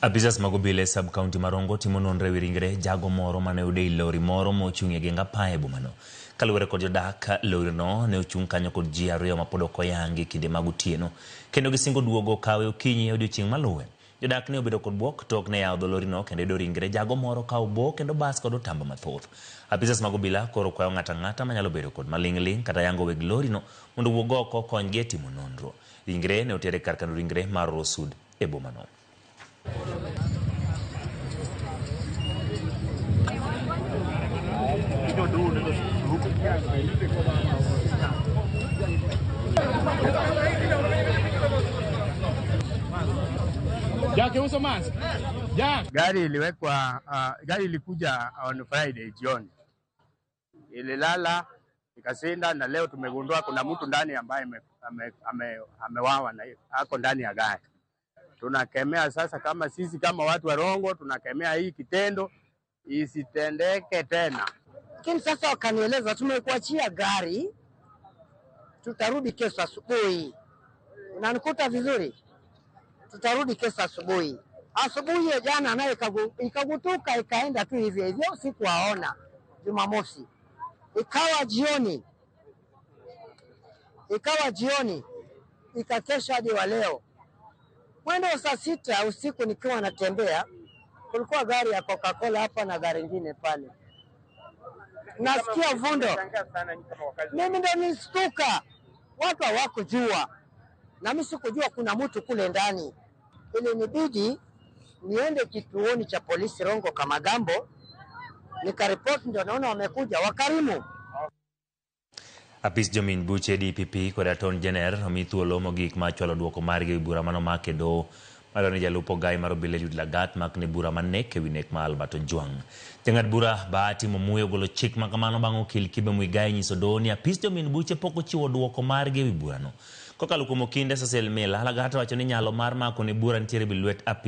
Apisas mag obila e sub county ma Rongo timo nonro ewi ringre jago moro mane oyud ei lori moro mochung' e geng apaya e bomano. Kaluwore kod jodak, lori no ne ochung' kanyo kod ji ariyo mapod ok oyangi kinde mag otieno kendo gisingo duogo kawe okinyi e odiochieng' maluwe. Jodak ne obedo kod bwok tok ne yawo dho lori no kendo yudo ringre jago moro ka obo kendo bas kod otamba mathoth. Apisas mag obila koro kwayo ng'ato ang'ata manyalo bedo kod maling'ling' kata yango weg lori no mondo owuog oko okonygi e timo nonro. Ringre ne oter e kar kano ringre mar Rosud e bomano. Jack, uso mask. Jack. Gari iliwekwa, gari ilikuja on Friday jioni, ililala ikasinda, na leo tumegundua kuna mtu ndani ambaye amewawa na ako ndani ya gari. Tunakemea sasa, kama sisi kama watu wa Rongo tunakemea hii kitendo isitendeke tena. Lakini sasa wakanieleza tumekuachia gari, tutarudi kesho asubuhi. Unanikuta vizuri? Tutarudi kesho asubuhi. Asubuhi ya jana naye ikagutuka ikaenda tu hivyo hivyo, sikuwaona Jumamosi. Ikawa jioni ikakesha hadi wa leo. Mwendo wa saa 6 usiku nikiwa natembea, kulikuwa gari ya Coca-Cola hapa na gari nyingine pale. Nasikia vundo. Mimi ndo nilistuka. Watu hawakujua. Na mimi sikujua kuna mtu kule ndani. Ilinibidi niende kituoni cha polisi Rongo Kamagambo, nikaripoti, ndio naona wamekuja wakarimu. Apis jomin buche DPP kod Attorney General omi thuolo mogik mar chwalo duoko margi ewi bura manomaki e doho madwaro ni jalup ogai mar obila Eliud Lagat mak ne bura mar nek ewi nek mar Albert Ojwang. Jang'ad bura Bahati Mwamuye ogolo chik makamano bang' okil Kibe Muigai nyiso doho ni apis jomin buche pok ochiwo duoko margi ewi burano. Kokalo kuom okinde Cecil Miller, Lagat owacho ni nyalo mar mako ne bura nitiere e lwet apis